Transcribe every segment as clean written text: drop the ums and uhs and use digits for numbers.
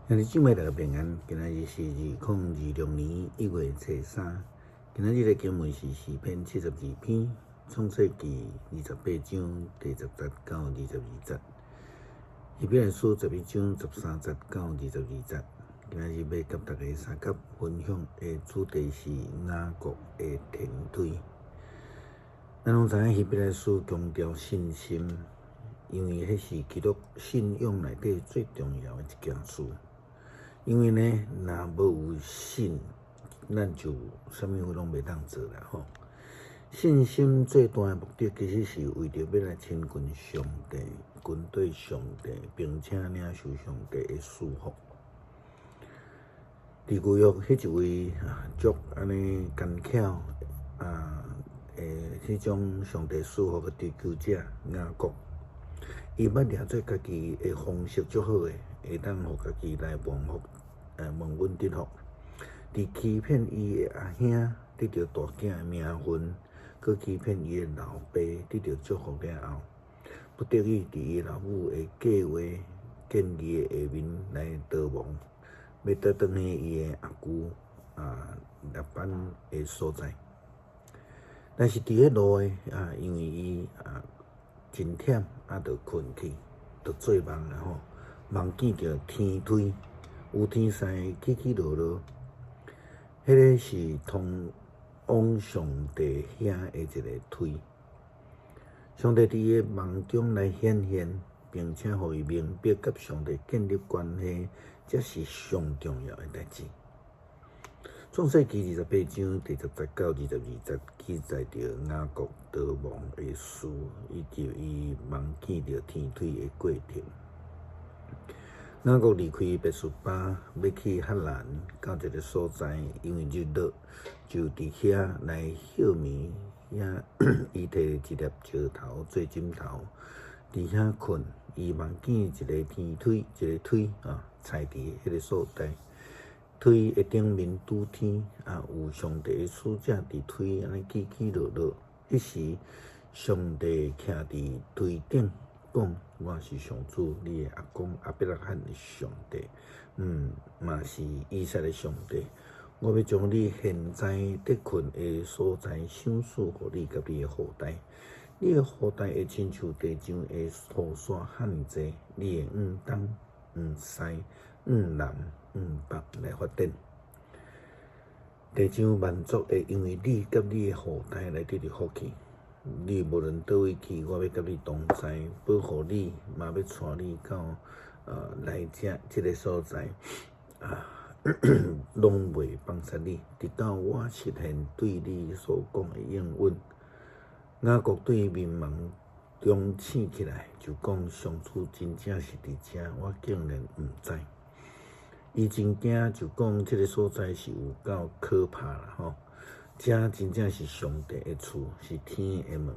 兄弟姊妹大家平安，今仔日是2026年1月初三。今仔日的經文是詩篇72篇，創世記28章第10節到22節，希伯來書11章13節到22節。今仔日欲佮大家相佮分享的主題是雅各的天梯。咱攏知影希伯來書強調信心，因為彼是基督信仰內底最重要的一件事。因為呢，若無有信，咱就啥物貨攏袂當做啦吼。信心最大的目的，其實是為著欲來親近上帝、跟綴上帝，並且領受上帝的賜福。佇舊約，彼一位啊，足按呢工巧啊，彼種上帝賜福的追求者雅各，伊捌掠做家己的方式足好的，會當予家己來蒙福，蒙恩得福。佇欺騙伊的阿兄得著大囝的名分，閣欺騙伊的老爸得著祝福了後，不得已佇伊老母的計畫建議的下面來逃亡，欲倒轉去伊的阿舅啊拉班的所在。但是佇彼路的啊，因為伊啊真忝，啊，就睏去，就做夢啦吼，夢見著天梯，有天使起起落落，彼个是通往上帝遐的一个梯。上帝佇伊的夢中來顯現，並且予伊明白佮上帝建立關係，這是上重要的代誌。創世記28章第10節到22節記載著雅各逃亡的事，以及伊夢見著天梯的過程。雅各離開別是巴，欲去哈蘭到一个所在，因為日落，就佇遐來歇暝。遐伊提一粒石頭做枕頭，佇遐睏。伊夢見一个天梯，一个梯啊，踩佇彼个所在。梯的頂面拄天，啊，有上帝的使者佇梯按呢起起落落。彼時，上帝徛佇梯頂，講：我是上主，你的阿公亞伯拉罕的上帝，嘛是以撒的上帝。我欲將你現在佇睏的所在賞賜予你佮你的後代。你的後代會親像地上的雨沙遐爾濟，你會往東、往西、往南、往北來發展。地上萬族會因為你佮你的後代來得著福氣。你無論佗位去，我欲佮你同在，保護你，嘛欲帶你到來遮這个所在啊，攏袂放殺你，直到我實現對你所講的應允。雅各對眠夢中醒起來，就講：上主真正是佇遮，我竟然毋知。伊真驚，就講這个所在是有夠可怕啦吼！遮真正是上帝的厝，是天的門。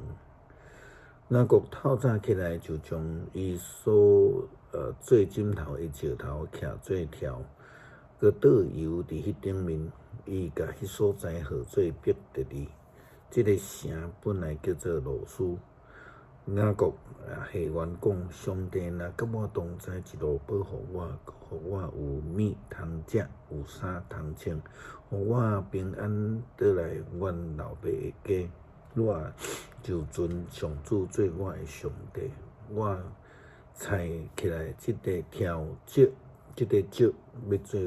雅各透早起來，就將伊所做枕頭的石頭徛做柱，閣倒油佇彼頂面。伊共彼所在號做伯特利。這个城本來叫做路斯。雅各啊，誓願講：上帝若佮我同在，一路保護我，予我有物通食，有衫通穿，予我平安倒來阮老爸的家，我就尊上主做我的上帝。我採起來這个柱石，這个石欲做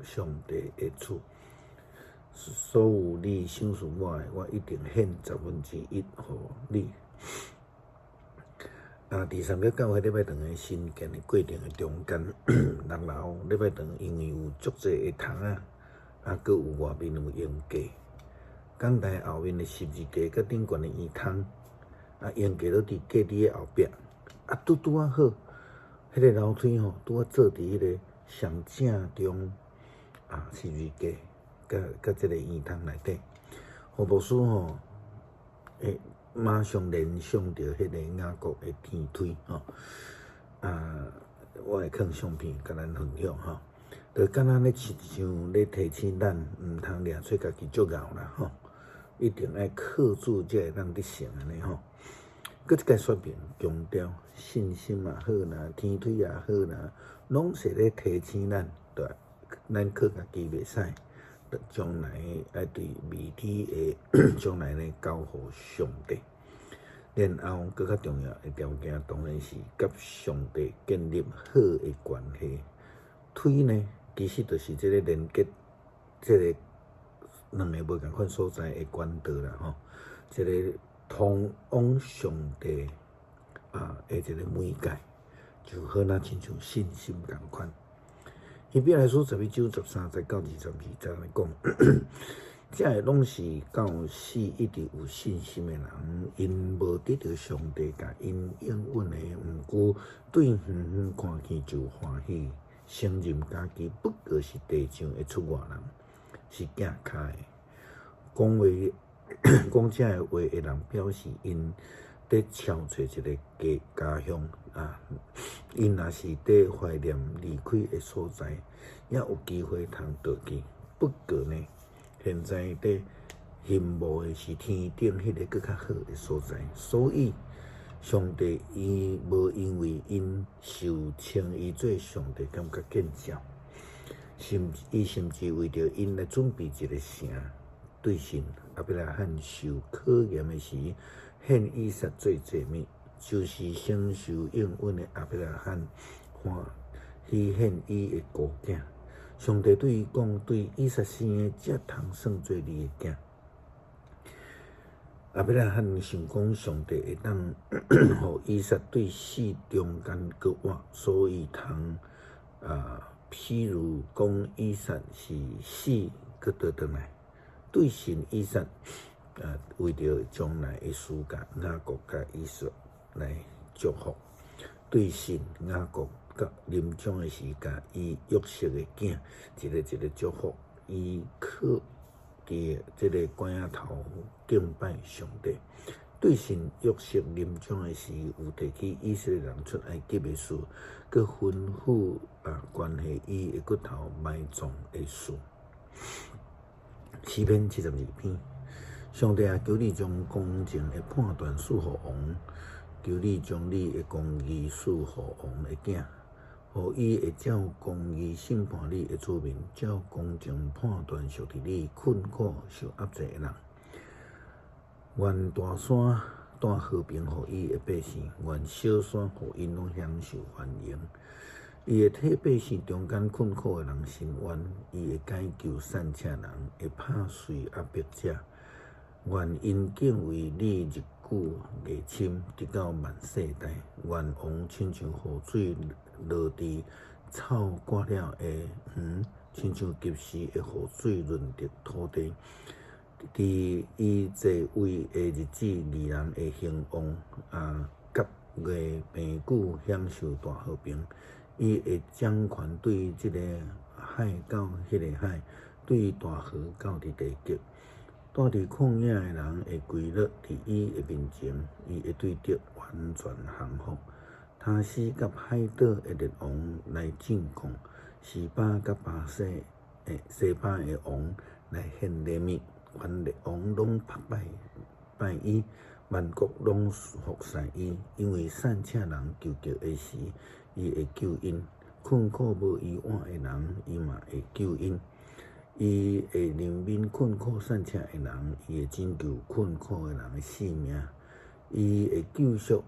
上帝的厝。所有你賞賜我的，我一定獻1/10予你。啊！佇三峽教會禮拜堂的新建的過程的中間，六樓禮拜堂因為有足濟的窗仔，啊，閣有外面有鷹架，講台後面的十字架佮頂懸的圓筒，啊，鷹架攏佇隔離的後壁，啊，拄拄仔好，彼个樓梯吼，拄仔做佇彼个上正中啊，十字架佮佮這个圓筒內底，予牧師吼，會馬上聯想著彼个雅各的天梯吼，啊，我會放相片共咱分享吼，就敢若咧親像咧提醒咱，毋通掠做家己足𠢕啦吼，一定愛靠主才會當得勝按呢吼。閣這个說明強調信心也好啦，天梯也好啦，攏是咧提醒咱。對，咱靠家己袂使，將來愛對未知的將來呢交予上帝。然後，閣較重要的條件，當然是佮上帝建立好的關係。腿呢，其實就是這個連結這個兩个無仝款所在的管道啦，吼。這個通往上帝啊的一個媒介，就好若親像信心仝款。希伯來書11章13節到22節來講，這个攏是到死一直有信心的人，𪜶無得著上帝共𪜶應允的，毋過對遠遠看見就歡喜，承認家己不過是地上的出外人，是寄跤的。講話講這个話的人表示，𪜶佇撨揣一个家鄉啊，𪜶若是佇懷念離開的所在，猶有機會通倒去。不過呢，現在佇羨慕的是天頂彼个閣較好的所在，所以上帝伊無因為𪜶受稱伊做上帝感覺見笑，伊甚至為著𪜶來準備一个城。對信亞伯拉罕受考驗的時，獻以撒做祭物，就是承受應允的亞伯拉罕歡喜獻伊的孤囝。上帝對伊講：對以撒生的，才通算做你的囝。亞伯拉罕想講上帝會當予以撒對死中間閣活，所以通啊，譬如講以撒是死閣倒轉來。對信以撒啊，為著將來的事，共雅各佮以掃來祝福。對信雅各佮臨終的時，共伊約瑟的囝一个一个祝福，伊靠佇這个拐仔頭敬拜上帝。對信約瑟臨終的時，有提起以色列人出埃及的事，閣吩咐啊，關係伊的骨頭埋葬的事。詩篇72篇，上帝啊，求你將公正的判斷賜予王，求你將你的公義賜予王的囝，予伊會照公義審判你的子民，照公正判斷屬佇你困苦受壓制的人。願大山帶和平予伊的百姓，願小山予𪜶攏享受繁榮。伊會替百姓中間困苦的人伸冤，伊會解救散赤人，會拍碎壓迫者。願𪜶敬畏你日久月深，直到萬世代。願王親像雨水落佇草割了的園，親像及時的雨水潤澤土地。佇伊在位的日子，義人會興旺，啊，甲月平久享受大和平。伊會掌權對這个海到彼个海，對大河到佇地極。住佇曠野的人會跪落佇伊的面前，伊會對敵完全降服。他施佮海島的列王來進貢，示巴佮巴西的西巴的王來獻禮物，願列王攏膜拜拜伊，萬國攏服侍伊，因為散赤人求救的時，伊會救𪜶；困苦無依倚的人，伊嘛會救𪜶。伊會憐憫困苦散赤的人，伊會拯救困苦的人的性命。伊會救贖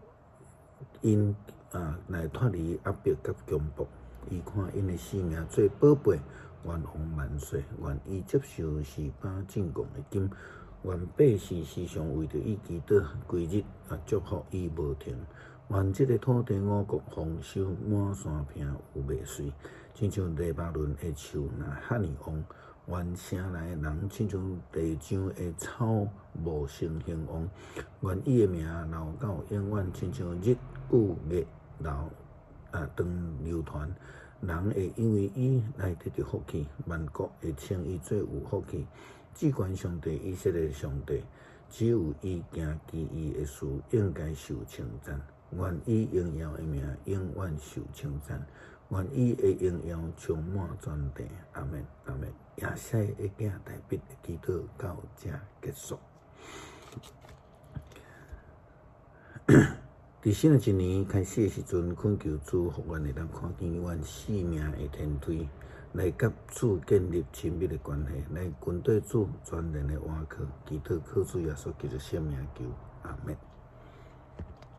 𪜶啊，來脫離壓迫佮強暴。伊看𪜶的性命做寶貝，願王萬歲！願伊接受示巴進貢的金，願百姓時常為著伊祈禱，規日啊祝福伊無停。願這个土地五穀豐收，滿山坪有麥穗，親像黎巴嫩的樹若遐爾旺。願城內的人親像地上的草茂盛興旺。願伊的名留到永遠，親像日久月流啊長流傳。人會因為伊來得著福氣，萬國會稱伊做有福氣。至懸上帝，以色列上帝，只有伊行奇異的事，應該受稱讚。願伊榮耀的名永遠受稱讚，願伊的榮耀充滿全地。阿們，阿們。耶西的囝大衛的祈禱到這結束。佇新的一年開始的時陣，懇求主予阮會當看見阮性命的天梯，來佮主建立親密的關係，來跟綴主全然的倚靠，祈禱靠主耶穌基督聖名求，阿們。